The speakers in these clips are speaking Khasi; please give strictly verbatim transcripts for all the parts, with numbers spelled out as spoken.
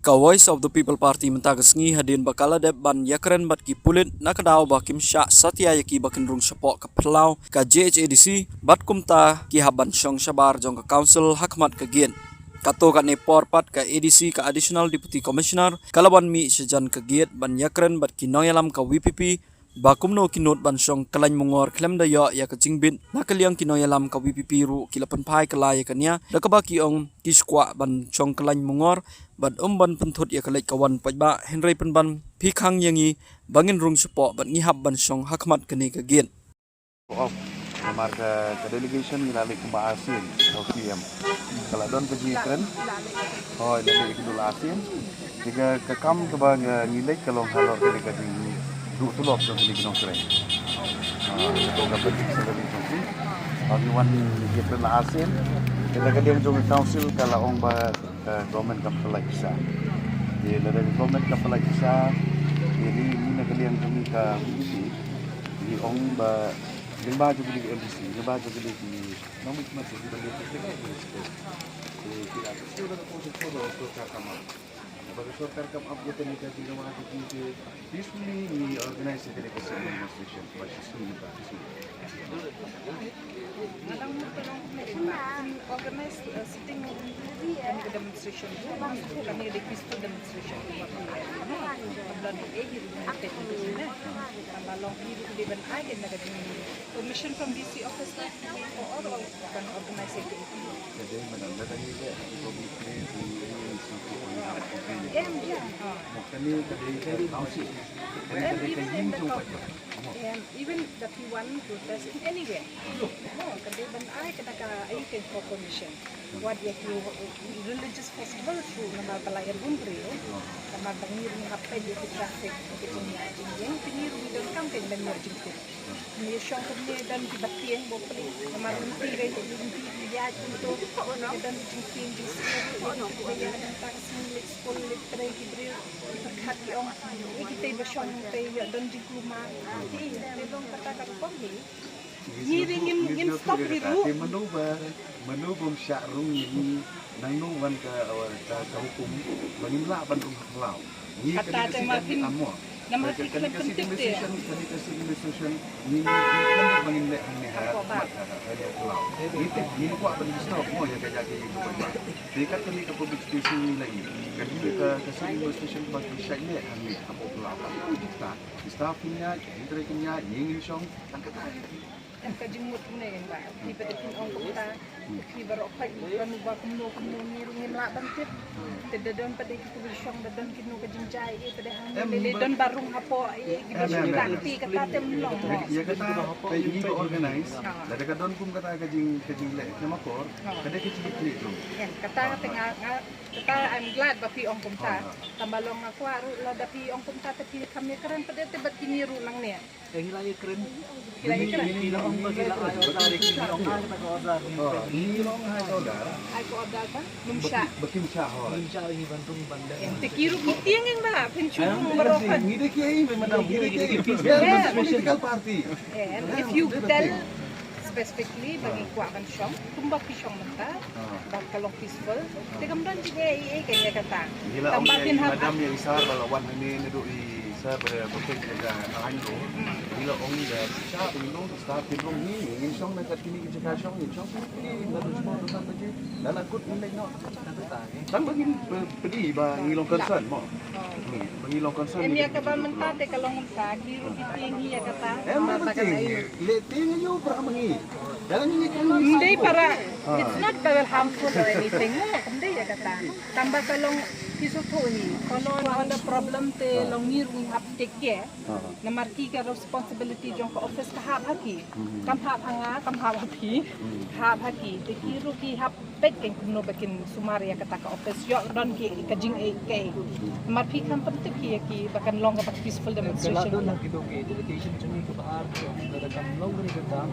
Ka Voice of the People Party mynta ka sngi hadien ba ka la dep ban ïakren bad ki pulit na ka daw ba kim shah satia ïa ki ba kin rung shapoh ka phyllaw ka J H A D C bad kumta ki hap ban shong shabar jong ka council ha khmat ka gate. Kato kane por pat ka A D C, ka Additional Deputy Commissioner, ka la wan mih shajan ka gate ban ïakren bad ki nongïalam ka V P P ba kumno ki nud ban shong kyllaiñ mungor khlem da ïoh ïa ka jingbit. Na ka liang ki nongïalam ka V P P ruh ki la pynphai kylla ïa kane da kaba ki ong ki shu kwah ban shong kyllaiñ mungor bad ym ban pynthut ïa ka leit ka wan paidbah, hynrei pynban pyrkhang ïa ngi ba ngin rung shapoh bad ngi hap ban shong ha khmat kane ka gate. Off. Namar ka, ka delegation ngi la leit kumba arsien ha U C M. Ka la don ka jingïakren. Hooid, la leit kumba arsien. Te ka, ka kam kaba ngi leit ka long halor kane ka jingduh tulop jong kine ki nongkren. Ah, ka basic salary jong ki. Ba ngi wan ïakren la arsien. Te na ka liang jong ka council ka la ong ba ka government kam pynlait pisa. Te lada ka government kam pynlait pisa, te ngi, ngi na ka liang jong ngi ka V P P, ngi ong ba lyngba jong kine ki M D C, lyngba jong kine ki nongmihkhmat jong ngi ba ngi, te ki la ka shu da ka sorkar kam ap. Ba ka sorkar kam ap ïa kane ka jingdawa jong ngi te peacefully ngi organize ïa kane ka sit-in demonstration ba shi sngi ba shi sngi. Madam, tolong organize, uh, sitting, kane ka demonstration. Kane ka peaceful demonstration. Tamba long hi ruh dei ban ai kane ka permission from D C office, or, or ban organize it. Ka dei, madam, lada ngi leh ha ka public place, ngi leh ngi shu. Em, yeah. Mo, kane ka dei ka council. Kane ka dei ka ïing jong paidbah. Mo. Em, even the P one protest in anywhere. Mo, ka dei ban ai kane ka, ai ka information. Wat ïa ki religious festival shu namar ba la ïa bun briew. Namar ba ngi ruh ngi hap peit ïa ki traffic, ïa ki jingïaid jingïeng, te ngi ruh ngi donkam ka ban ïa jingkut. Ngi shong kumne don kiba tieng ba pli, namar lynti ka lynti ki ïaid kumto, ngi don jingtieng jingsniew, ïa kiba ïaid mynta ka sngi leit skul leit trei ki briew, ki pyrkhat ki ong, ïa kitei ba shong tei ïa don jingkulmar. Te, te long kata ka rukom hi. Ngi ri ngin, ngin stop ri ruh. Te mano ba, mano bym shah rung ïa ngi, nangno wan ka, ka, ka hukum ba ngim lah ban rung ha phyllaw. Ngi kata te ma phin, namar phi khlem pyntik te. Kane ka sit-in demonstration, kane ka sit-in demonstration, ngi, ngi khlem ba ngin leh hangne ha, ha, ha, ha phyllaw. Ngi te, ngi kwah ban disturb mo ïa ka, ïa ka, ïa ka. Te kat kane ka public space ngi la ïoh. Kane ka, ka sit-in demonstration ba ki shait leh hangne ha phyllaw. Ki staff kin ïaid, ki hynrei kin ïaid, ngi ngi shong, tang kata. Em, ka jingmut kumne em ba. Phi ba da phin ong kumta. Phi baroh phi ban ba kumno kumno ngi ruh ngim lah ban tip. Te da don pat de ki kaba shong, da don kino ka jingjia, eh, pat de hang lei lei don ba rung hapoh, eh, kiba shong. Kata te ym long. Ïa kata phi ngi ba organize. Lada ka don kum kata ka jing, ka jingleh khlem akor, ka dei ka jingkit khlieh ruh. Em, kata te nga, nga, kata I'm glad ba phi ong kumta. Tang ba long nga kwah ruh lada phi ong kumta te phi kham ïakren pat de te bad kine ruh nangne. Eh, ngi la ïakren. Ngi la ïakren. Ngi la ong ba ngi la ai order, ngi ong ai kata ka order. Ngi ong ai ka order. Ai ka order ba? Ngim shah. Ba kim shah, hooid. Ngim shah ngi ban rung ban leh. Em, te ki ruh ki tieng ïa nga, phin shu rung baroh kan. Ngi dei ki ai, madam, ngi dei ki ai. Political party. Em, if you tell specifically ba ngi kwah ban shong, kumba phi shong mynta. Ba ka long peaceful. Te kam don jingeh ei ei kane kata. Ngi la ong ïa i madam ïa i sir ba la wan hangne naduh i sir ba dei ba peit ïa ka aiñ ruh. Ngi la ong ïa i sir ba ngi long, i sir ba ngi long, ngi ngin shong na kat kine ki jaka shong, ngin shong kine ki naduh shipor duh san baje. Lada kut ngin leit noh. Tang ba ngin pynbna ba ngi long concern mo. Ba ngi long concern. Em, ïa kaba mynta te ka long mynta ki ruh ki tieng hi ïa kata. Em, ba tieng. Leh tieng ïa u para ma ngi. Ym dei para, it's not that harmful or anything. Ym dei ïa kata. Tang ba ka long ki shu thoh hi. Ka long on the problem te long ngi ruh ngi hap take care. Namar ki ka responsibility jong ka office ka hap ha ki. Kam hap ha nga, kam hap ha phi. Hap ha ki. Te ki ruh ki hap peit kein kumno ba kin sumar ïa kata ka office, ïoh don ki ka jingeh kein. Namar phi kham pyntip ki ïa ki ba kan long kaba peaceful demonstration. Ka la don ha kito ki delegation jong ngi kaba ar, ka la kam long kane ka kam,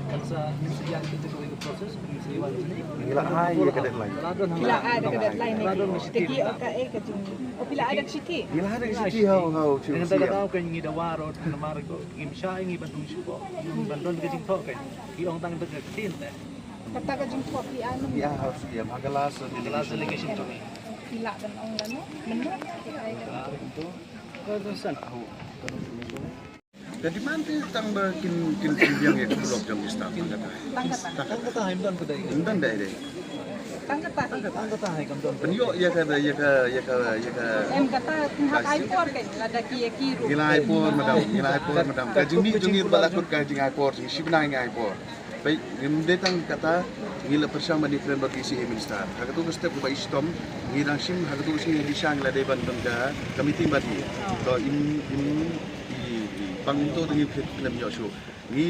kan sa ngin sa ïaid kito ki process, ngin sa ïaid jong ngi. Ngi la ai ïa ka deadline. Phi la ai da ka deadline ne phi? Te ki ong kaei ka jing, oh, phi la ai da ka shithi? Ngi la ai da ka shithi ha u, ha u chief. Ngi da ka daw ka ngi dawa ruh namar ngim shah ngi ban rung shapoh, ban don ka jingthoh kein. Ki ong tang da ka ktien te. Kata ka jingthoh phi ai mynne? Phi ai ha u C M, ha ka last delegation. Last delegation jong ngi. Ki lah ban ong lano, mynno ki ai ka. Ka demand te tang ba kin, kin, kin biang ïa ka block jong ki staff, tang kata. Tang kata. Tang kata, em don ka dei. Em don dei dei. Tang kata. Tang kata, em don. Pynïoh ïa ka, ïa ka, ïa ka, ïa ka. Em kata, tang ha ai por kan, lada ki ïa ki ruh. Ngi la ai por, madam, ngi la ai por, madam. Ka jingmih jong ngi ba la kut ka jingai por, jingshim bnai ngi ai por. Peit, ngim dei tang kata, ngi la pyrshang ban ïakren bad ki C A minister. Ha kato ka step kaba i shitom, ngi dang shim, ha kato ka sngi ngi dang shang la dei ban don ka, ka meeting bad i. To im, im, i, i, pang to ngi khlem ïoh shuh. Ngi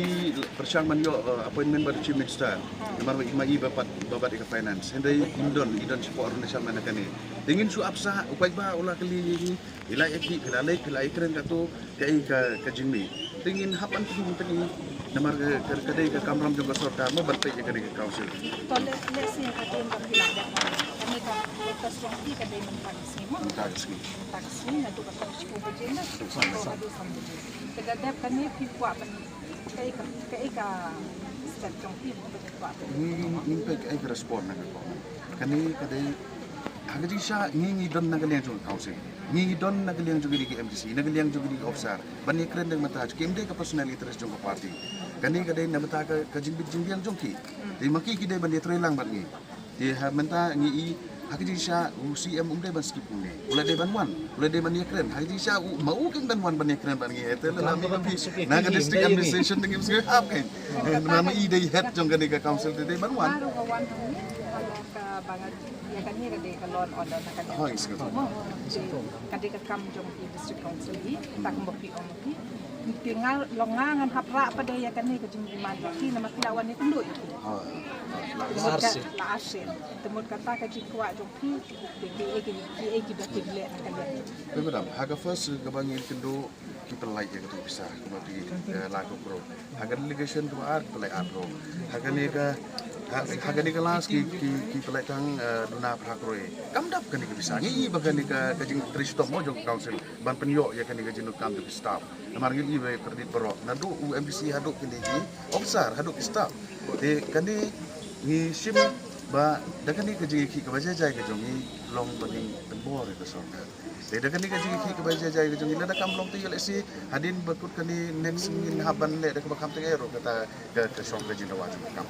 pyrshang ban ïoh, uh, appointment bad chief minister. Namar ma i, ma i ba pat, ba bat ïa ka finance. Hynrei im don, i don shapoh Arunachal mynta kane. Te ngin shu ap sah, u paidbah u la kylli ïa ngi. Phi la ïa ki, phi la leit, phi la ïakren kato, kaei ka, ka jingmih. Te ngin hap ban pynmih pynmih, namar ka, ka, ka dei ka kamram jong ka sorkar mo ban peit ïa kane ka council. To le, le sien ka dei ba phi la dep. Kane ka, ka strong tea ka dei mynta ka sngi mo. Mynta ka sngi. Mynta ka sngi, naduh ka tang shiphew baje na. Naduh san baje. Te da dep kane phi kwah ban, kaei ka, kaei ka step jong phi mo ba phi kwah ban. Ngi, ngi, ngin peit kaei ka respond na ka kong. Kane ka dei, ha ka jingshisha ngi ngi don na ka liang jong ka council. Ngi ngi don na ka liang jong kine ki M D C, na ka liang jong kine ki officer. Ban ïakren da ka bynta jong ki, ym dei ka personal interest jong ka party. Kane ka dei na ka bynta ka, ka jingbit jingbiang jong ki. Te ma ki ki dei ban ïatrei lang bad ngi. Te ha mynta ngi i, ha ka jingshisha u C M um dei ban skip kumne. U la dei ban wan, u la dei ban ïakren. Ha ka jingshisha u, ma u kin ban wan ban ïakren bad ngi. Te la la mi la phi na ka district administration te ngim sngewhap kein. Namar ma i dei head jong kane ka council te dei ban wan. Baroh ka wan hangne, ka ba nga ïa kane ka dei ka law and order na ka dei. Hooid, sngewthuh. Mo, ka dei ka kam jong ki district council hi, ta kumba phi ong hi. Te nga long nga ngan hap rah pat ïa kane ka jingdemand jong ki namar ki la wan ïakynduh ïa ki. Hooid. La arsien. La arsien. Te mut kata ka jingkwah jong ki, ki, ki, ki, ki ba ki leh na ka dei. Madam, ha ka first kaba ngi ïakynduh ki pynlait ïa katu pisa, kumba phi, eh, lai ko kror. Ha ka delegation kaba ar ki pynlait ar kror. Ha kane ka, ha, ha kane ka last ki, ki, ki pynlait tang, eh, duna phra kror. Kam dap kane ka pisa. Ngi i ba kane ka, ka jingtrei shitom mo jong ka council ban pynïoh ïa kane ka jingdonkam jong ki staff. Namar ngi i ba kredit baroh. Naduh u M D C haduh kine ki officer, haduh ki staff. Te kane ngi shim ba da kane ka jingïakhih kaba jai jai ka jong ngi long ba ngin pynbor ïa ka sorkar. Te da kane ka jingïakhih kaba jai jai ka jong ngi lada kam long te ïa lehse hadien ba kut kane next ngin hap ban leh da kaba kham tyngeh ruh kata ka, ka shong ka jingdawa jong ka kam.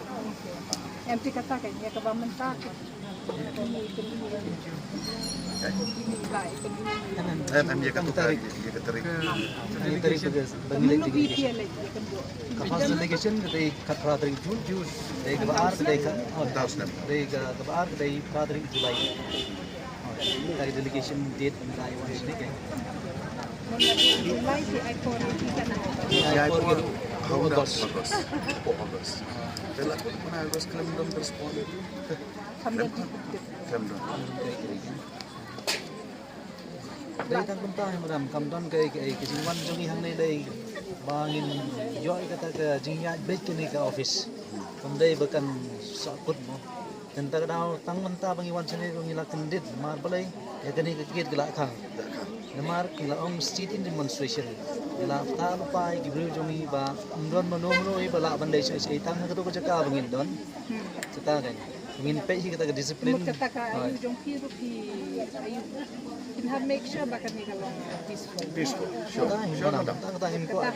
Em, te kata ka ïa kaba mynta ka. Em, em, ïa kata ka, ïa ka tarik. Ïa ka tarik ka, ka first delegation ka dei ka phra tarik June, June. Dei kaba ar ka dei ka, oh, ka dei ka, kaba ar ka dei phra tarik July. Ka delegation date mynta i wan sini ke. July ti ai por ti kan. Ai por August. August. August. Te la kut mynta August khlem don respond. Khlem don. Khlem don. Dei tang kumta hi madam, kam don kaei kaei, ka jingwan jong ngi hangne dei ba ngin ïoh ïa kata ka jingïaid beit kane ka office. Kam dei ba kan sah kut mo. Te mynta ka daw tang mynta ba ngi wan shane ruh ngi la kyndit, namar balei ïa kane ka gate ka la khang. Namar ngi la ong sit-in demonstration. Ngi la ktah lypa ïa ki briew jong ngi ba ym don mano mano ba lah ban leit shai shai tang ha kato ka jaka ba ngin don. Kata ka ngin peit hi kata ka discipline. Mut kata ka ayu jong phi ruh phi ayu. Kin ha make sure ba kane ka long peaceful. Peaceful. Sure. Sure, madam.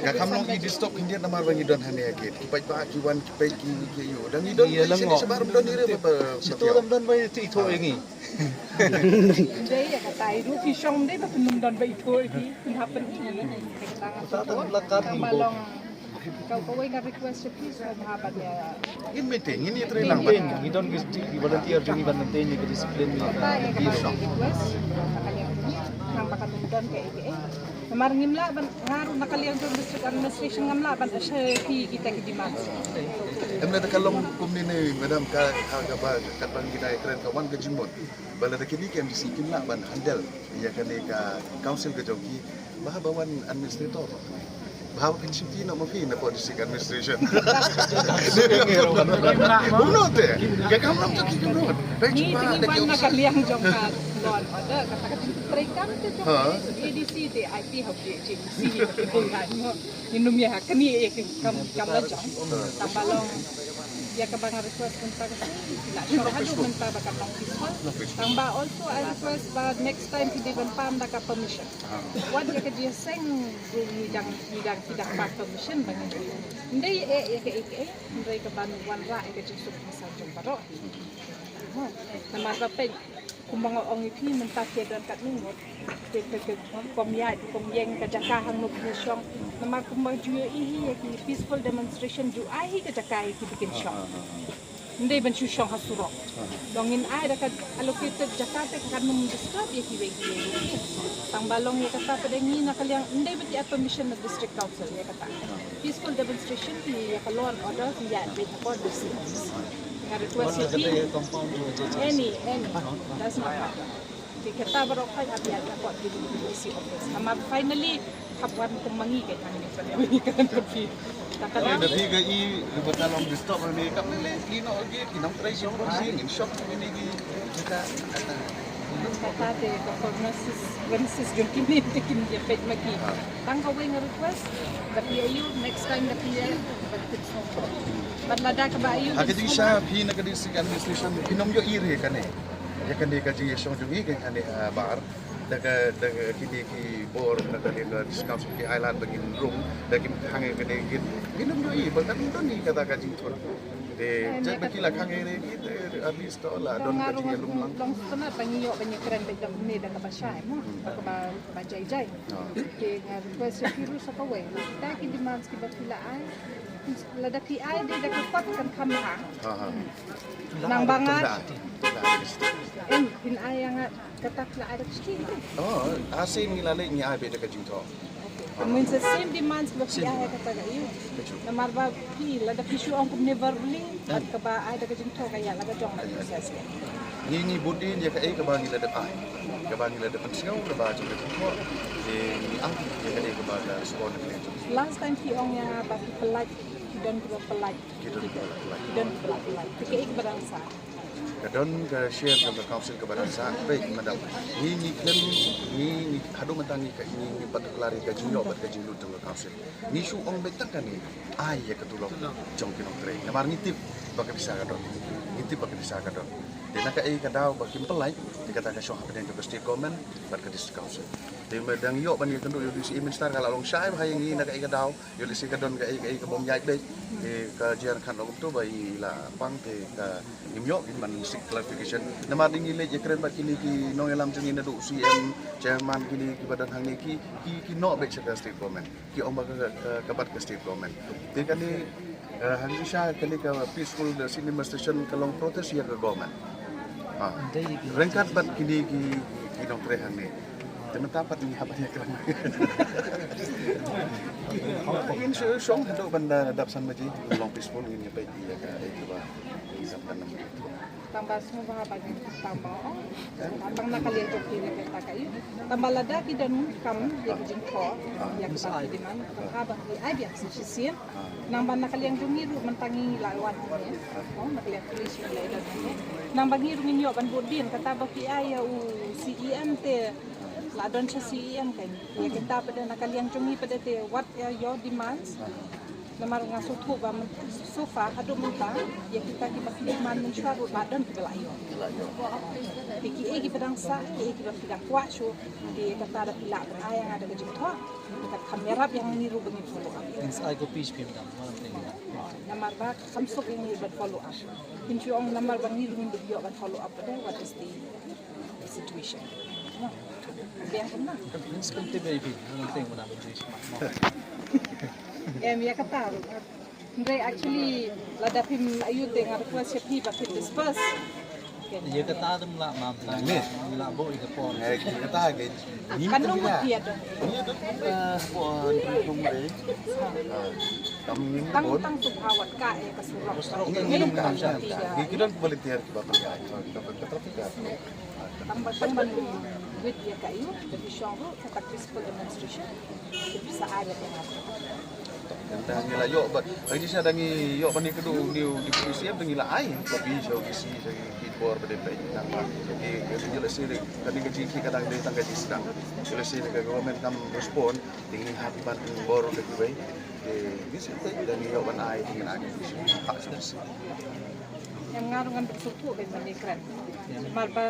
Ka kham long i disturb khyndiat namar ba ngi don hangne ha gate. Ki paidbah ki wan ki peit ki, ki ïoh. Dan ngi don, ïa, shisha ba rum don i re ba, ba, shito lam don ba i, i thoh ïa ngi. Dei ïa kata i ruh ki shong dei ba pynlum don ba i thoh ïa ki. Kin ha pyn i. Kata ka long. Ka, kawei ka request sha phi sngewbha ban ïa. Ngin maintain, ngin ïatrei lang bad. Ngi don ki, ki volunteer jong ngi ban maintain ïa ka discipline. Kata ïa ka request. Kata ïa ka request. Namar ngim lah ban, nga ruh na ka liang jong district administration ngam lah ban assure phi kita ki demand. Em, lada ka long kumne ne madam, ka, ka, kaba katba ngi dei kren ka wan ka jingmut. Ba lada kine ki M D C kin lah ban handle ïa kane ka council ka jong ki, ba haba wan administrator. Ba haba phin shim ki noh ma phi na pdeng district administration. Kumno te? Ka kam long jong ki kumno? Ngi te ngi wan na ka liang jong ka law and order, kata ka jingtrei kam te jong A D C te, ai phi ha phi A D C te. Ngi nym ïa ha kane ïa ki kam, kam la jong. Tang ba long Ïa kaba nga request mynta ka sngi, la shong haduh mynta ba kan long peaceful. Tang ba also I request ba next time phi dei ban pan da ka permission. Wat ïa ka jingïaseng ruh ngi dang, ngi dang, ngi dang pan permission ba ngi dei. Ym dei eh ïa ka eh ka eh, hynrei ka ban wanrah ïa ka jingsuk jingsaiñ jong baroh. Namar ba peit kumba nga ong ïa phi mynta ki don katne ngut. Te, te, te, kum ïa, kum ïeng ka jaka hangno phin shong. Namar kumba ju ïohi hi ïa ki peaceful demonstration ju ai hi ka jaka ïa ki ba kin shong. Ym dei ban shu shong ha surok. Long ngin ai da ka allocated jaka te kan ym disturb ïa kiwei kiwei. Tang ba long ïa kata pat de ngi na ka liang ym dei ba ki ai permission na district council ïa kata. Peaceful demonstration ïa ka law and order ïa beit ha court D C office. Nga request ïa phi. Any, any. Does not matter. Te kata baroh ka ïa ïa ka kot ki D C office. Namar finally hap wan kum ma ngi ka ïa ngi ka ïa ngi ka ïa ngi. Ta ka Oi, dang. Dah tiga i, lepas dalam desktop ni, kat ni leh, ki nok lagi, ki nang try shop, shop ni ki, kita, kata. Kata te ka prognosis, prognosis jong ki ni te kin ïa peit ma ki. Tang kawei nga request, da phi ïa u, next time da phi ïa, but it's not. But lada kaba ïa u, Ha ka jingshisha, phi na ka district administration, phin ym ïohi re kane. Ïa kane ka jingïashong jong ngi ka kane, ah, bar. Da ka, da ka kine ki bor, da ka, da ka district council ki ai lad ba ngin rung, da kim khang ïa kane ngin. Phin ym ïohi ba kan don hi kata ka jingthur. Te, jait ba ki la khang ïa kine ki, te, at least to la don ka jingïalum lang. Long sngewtynnat ba ngi ïoh ba ngi kren beit da kumne da kaba shai mo, da kaba, kaba jai jai. Te nga request ïa phi ruh sa kawei. Ta ki demands kiba phi la ai. Lada phi ai dei da ka kot kan kham bha. Nang ba nga. Em, phin ai ïa nga kata phi la ai da ka shti. Oh, asin ngi la leh ngi ai beit da ka jingthoh. Ka mut sa same demands ba phi ai kata ka ïa u. Namar ba phi lada phi shu ong kumne verbally, bad kaba ai da ka jingthoh ka ïa la ka jong na process. Ngi ngi bud in ïa kaei kaba ngi la dep ai. Kaba ngi la dep pynsngew kaba jong ka jingthoh. Te ngi ai ïa kaei kaba la sbon ïa kaei. Last time phi ong ïa nga ba phi pynlait, phi don kiba pynlait. Ki don kiba la pynlait. Phi don kiba la pynlait. Phi kaei kiba dang sah. Ka don ka share jong ka council kaba dang sah. Peit madam. Ngi ngi khlem ngi ngi haduh mynta ngi ka ngi ngi particular ka jingïoh bad ka jinglut jong ka council. Ngi shu ong beit tang kane. Ai ïa ka tulop jong ki nongtrei. Namar ngi tip ba ka pisa ka don. Ngi tip ba ka pisa ka don. Te na kaei ka daw ba kim pynlait. Te kata ka shong hapdeng jong ka state government bad ka district council. Te ma dang ïoh ban ïakynduh ïa u D C, i minister ka la long shai bha ïa ngi na kaei ka daw. Ïoh lehse ka don kaei kaei ka bym ïaid beit. Te ka jia kan ong kumto ba i la pang te ka ngim ïoh ban seek clarification. Namar dei ngi leit ïakren bad kine ki nongïalam jong ngi naduh C M, chairman kine kiba don hangne ki ki ki noh beit sha ka state government. Ki ong ba ka ka ka bat ka state government. Te kane eh, hangne sha kane ka peaceful state demonstration ka long protest ïa ka government. Ha. Ryngkat bad kine ki ki nongtrei hangne. Te mynta pat ngi hap ïa kren. Ngin shu shong haduh ban da dap san baje, long peaceful ngin ïa peit ïa ka, eh, ïa ka ba. Tang ba sngewbha ba ngin tang ba ong. Tang na ka liang jong ki ïa ka ta ka ïa. Tang ba lada ki donkam ïa ka jingthoh ïa ka ba ki demand. Tang ba ki ai biang shisien. Nang ba na ka liang jong ngi ruh mynta ngi la wan hangne. Oh, na ka liang police ngi la wan hangne. Nang ba ngi ruh ngin ïoh ban bud dien kata ba ki ai ïa u C E M te la don sha C E M kan. Ïa kita pat de na ka liang jong ngi pat de te what are your demands? Namar nga sngewthuh ba myn- so far haduh mynta ïa kita kiba ki demand mynshuwa ruh la don kiba la ïoh. Te kiei kiba dang sah, kiei kiba ki dang kwah shuh, te kata da ki lah ban ai ïa nga da ka jingthoh. Kat kham ïarap ïa ngi ruh ba ngin follow up. Ngin sa ai copy sha phi, madam. Namar ba kham suk ïa ngi ban follow up. Kin shu ong namar ba ngi ruh ngim ïoh ban follow up, what is the situation? Biang kumno? Ngin sa kum tip ïa phi. Ngin tip kumno ban tip. Em, ïa kata ruh. Hynrei actually lada phim ïoh te nga request ïa phi ba phin disperse. Ïa kata dang lah, mam, tang lah bok ïa ka por. Ïa kata ke. Kan nang mut ïa dong. Ïa dong, eh, por, eh, dong re. Tang tang tu hawat ka ïa ka surok. Ngi ngi dong kan. Ngi ki don volunteer kiba pynïaid ka traffic. Tang ba tang ban wit ïa ka ïa ka shong ruh ka peaceful demonstration. Ki sa ai ïa ka. Tang ngi la ïoh bad, lagi sha dang ngi ïoh ban ïakynduh ïa u Deputy C M dang ngi la ai copy sha u D C sha ki bor ba dei peit nang ba. Ki ki ïoh lehse ka dei ka jingkhih ka dang dei tang ka jingsdang. Ïoh lehse ka government kam respond dang ngi hap ban bor da kiwei. Te ngi sngewthuh da ngi ïoh ban ai ïa ngi na ka. Em nga ruh ngan bit sngewthuh ban ban ïakren. Namar ba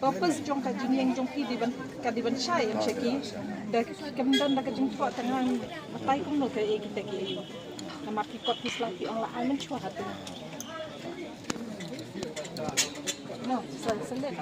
purpose jong ka jingïeng jong phi dei ban, ka dei ban shai em sha ki. Da ki kam don da ka jingthoh tang ngan batai kumno ka ïa kita ki. Namar ki kot ki sla ki ong la ai mynshuwa ha tu. No, sa sa let.